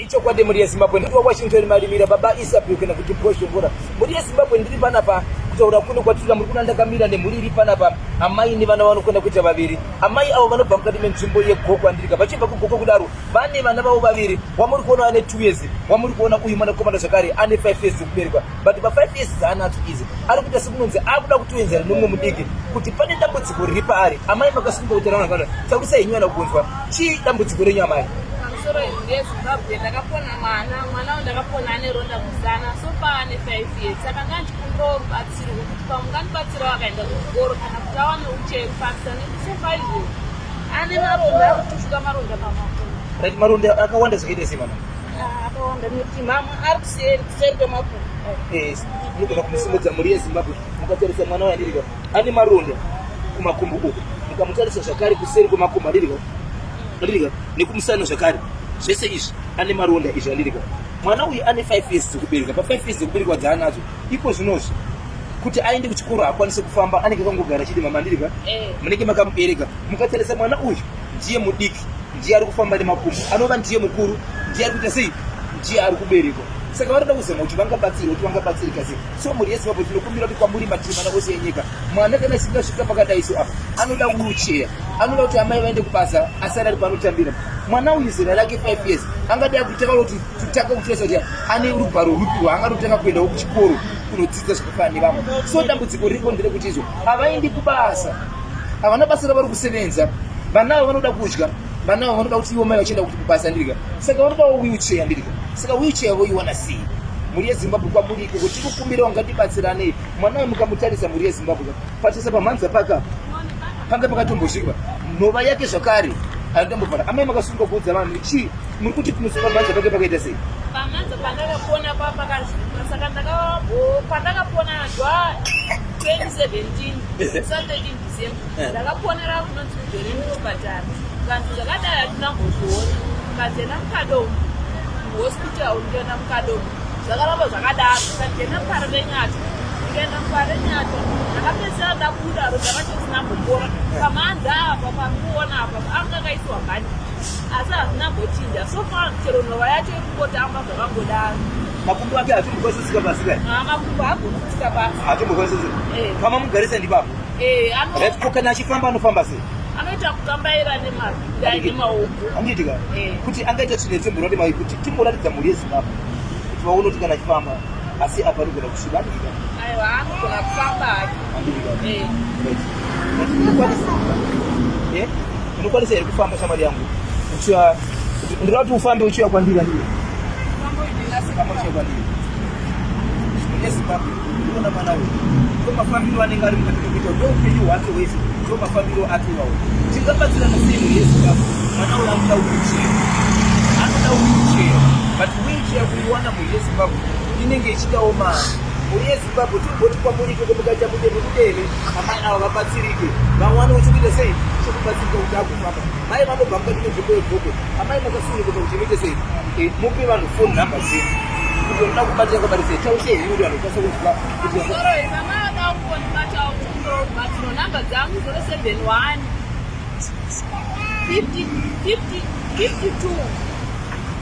Ichokwadi mhuri yeZimbabwe, ndiri waWashington Marimira, baba Isabel kana kuti Bhozhongora. Mhuri yeZimbabwe, ndiri panapa kutaura kuno kwatiri muri kuna ndakamira nemhuri iri panapa, amai nevana vanokwana kuita vaviri. Amai avo vanobva mukati menzvimbo yeGokwe, andirika vachibva kuGokwe kudaro vane vana vavo vaviri, wamuri kuona ane 2 years, wamuri kuona uyu mwanakomana zvakare ane 5 years dzekuberekwa, but pa 5 years dzaanadzo idzi ari kuita sekunonzi akuda kutoenzana nemumwe mudiki kuti pane dambudziko riri paari. Amai makasunga kuti raona taurisai henyu vana kunzwa chii dambudziko renyu amai? Pamusoro imhuri yeZimbabwe, ndakapona mwana, mwana uyu ndakapona ane ronda musana, so far ane 5 years, saka ndanga ndichikumbirawo rubatsiro rwekuti pamwe ungandibatsirawo akaenda kuchikoro kana kuti awane wheelchair yekufambisa, nekuti so far izvozvi ane maronda, ari kutushuka maronda pamakumbo. Right, maronda akawanda zvakaita sei mama? Ah, akawanda nekuti mamwe ari kuseri, kuseri kwemakumbo. Yes, munogona kumusimudza mhuri yeZimbabwe, mukatarisa mwana uyu andirika ane maronda kumakumbo uku, mukamutarisa zvakare kuseri kwemakumbo andirika, andirika nekumusana zvakare, zvese izvi ane maronda izvi andirika. Mwana uyu ane 5 years dzekubereka, pa 5 years dzekuberekwa dzaanadzo iko zvinozvi kuti aende kuchikoro haakwanise kufamba, anenge akangogara achiti mama andirika, munenge makamubereka. Mukatarisa mwana uyu ndiye mudiki, ndiye ari kufamba nemakumbo, anova ndiye mukuru, ndiye ari kuita sei, ndiye ari kuberekwa. Saka vanoda kuzama kuti vangabatsirwa, kuti vangabatsirika sei. So mhuri yeZimbabwe, tinokumbira kuti kwamuri mativi mana ose enyika, mwana kana achinge asvika pakadai so apa anoda wheelchair, anoda kuti amai vaende kubasa asara ari panotambira. Mwana uyu zera rake 5 years, angadai kutanga kuti tutanga kutarisa kuti ane rugwaro rupi rwaangatotanga kuendawo kuchikoro kunodzidza zvakafanana nevamwe. So dambudziko riripo nderekuti izvo havaendi kubasa, havana basa ravari kusevenza, vana ava vanoda kudya, vana ava vanoda kuti ivo mai vachienda kuti kubasa ndirika, saka vanodawo wheelchair ndirika. Saka wheelchair voiwana sei? Mhuri yeZimbabwe, kwamuri ikoko tikukumbirawo ngatibatsiranei. Mwana uyu mukamutarisa mhuri yeZimbabwe, patarisa pamhanza paka panga pakatombosvikwa nhova yake zvakare anotombovhara. Amai makasunga kuudza vanhu chii muri kuti kunosunga mhanza pake pakaita sei? Pamhanza pandakapona pa pakazvimba, saka ndakabho pandakapona jwa 2017 sa 13 December ndakaponera kunonzi kuJoreni kuchipatara, vanhu zvakadai hatina mbozviona. Ukadzena mukadomu muhospital, ndikaenda mukadomu zvakaramba zvakadaro, ndikadzena muParirenyatwa, ndikaenda muParirenyatwa, ndakapedzisira ndabuda ronda racho risina mbopora. Pamhanza apa parikuona apa anga akaiswa bhandiji, asi hazvina mbochinja so far, chero nhova yacho iri kungotamba zvakangodaro. Makumbo ake hatombokwanisi kutsika pasi kai? Ah, makumbo haagoni kutsika pasi. Hatombokwanisi kutsika. Pamamugarisa ndipapo. Eh. Right, ko kana achifamba anofamba sei? Anoita kukambaira nemabhindai nemaoko. Handiti ka? Eh. Kuti angaita tsvina yetembura kuti kuti timboratidza mhuri yeZimbabwe kuti vaone kuti kana achifamba, asi apa anogona kusviba, handiti ka? Aiwa, anogona kufamba hake. Handiti ka? Eh. Right. Right, unokwanisa, eh? Unokwanisa here kufamba shamwari yangu? Uchiya, ndinoda kuti ufambe uchiuya kwandiri, handiti? Famba uchiuya kwandiri. Mhuri yeZimbabwe, ndinoona mwana uyu ndo mafambiro anenge ari mukati mekuita, ndo upenyu hwake hwese, ndo mafambiro ake iwawo. Tingabatsirana sei mhuri yeZimbabwe? Mwana uyu anoda wheelchair, anoda wheelchair, but wheelchair kuiwana mhuri yeZimbabwe inenge ichidawo mari. Mhuri yeZimbabwe, timboti kwamuri ikoko mukaita mudeme mudeme, amai ava vabatsirike, vawanewo chokuita sei, chokubatsirika kuti agofamba. Mai vanobva mukati menzvimbo yeGokwe. Amai makasununguka kuti muite sei, mupe vanhu phone number dzenyu kuti vanoda kubatira kwabatsira. Taurisai henyu kuti vanhu vakwanise kunzwa kuti Sorry, mama vada kungondibatawo, kukumbirawo rubatsiro. Namba dzangu 071 50 50 52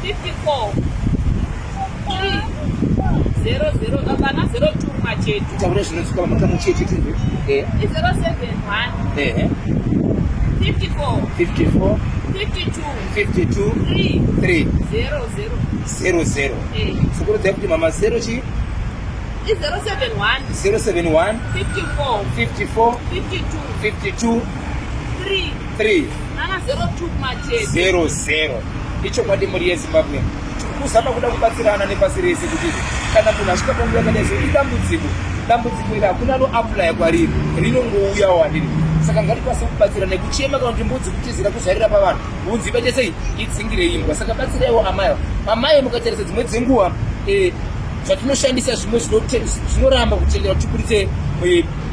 54 3 0 0 apana 02 machetu. Taura zvinonzwika makamuchete tinzwe. 071 54 54 52 52 3 3 0 0. 00. Sokurudzai kuti mama 0 chi? 071 071 54 54 52 52 3 3 nana 02 machetu. 00. Ichokwadi mhuri yeZimbabwe, kuzama kuda kubatsirana nepasi rese kuti kana munhu asvika panguva yakadai so idambudziko, dambudziko iri hakuna anoaplya kwariri, rinongouyawo handiri. Saka ngatikwanise kubatsira nekuchema kana kuti mbudzi kutizira kuzvarira pavanhu hunzi ibaite sei, idzingire imbwa. Saka batsiraiwo amai ava. Amai mukatarisa dzimwe dzenguva zvatinoshandisa zvimwe zvinoramba kutendera kuti tiburitse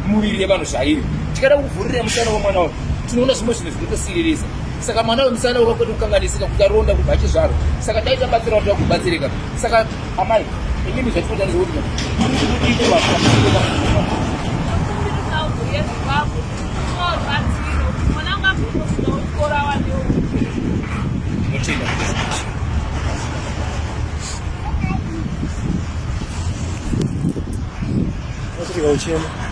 muviri yevanhu zvairi. Tikada kuvhurira musana wemwana uyu tinoona zvimwe zvinhu zvinotosiririsa. Saka mwana wemusana wakakwete kukanganisika kuti aronda kubva achizvarwa, saka dai tabatsira vanhu vakubatsirika. Saka amai, inini zvatinoita ndezvekuti muri Kumbirisa mhuri yeZimbabwe kukumbirawo rubatsiro kuti mwana wangu agokosvikawo chikoro awanewo Tinotenda. Chirega kuchema.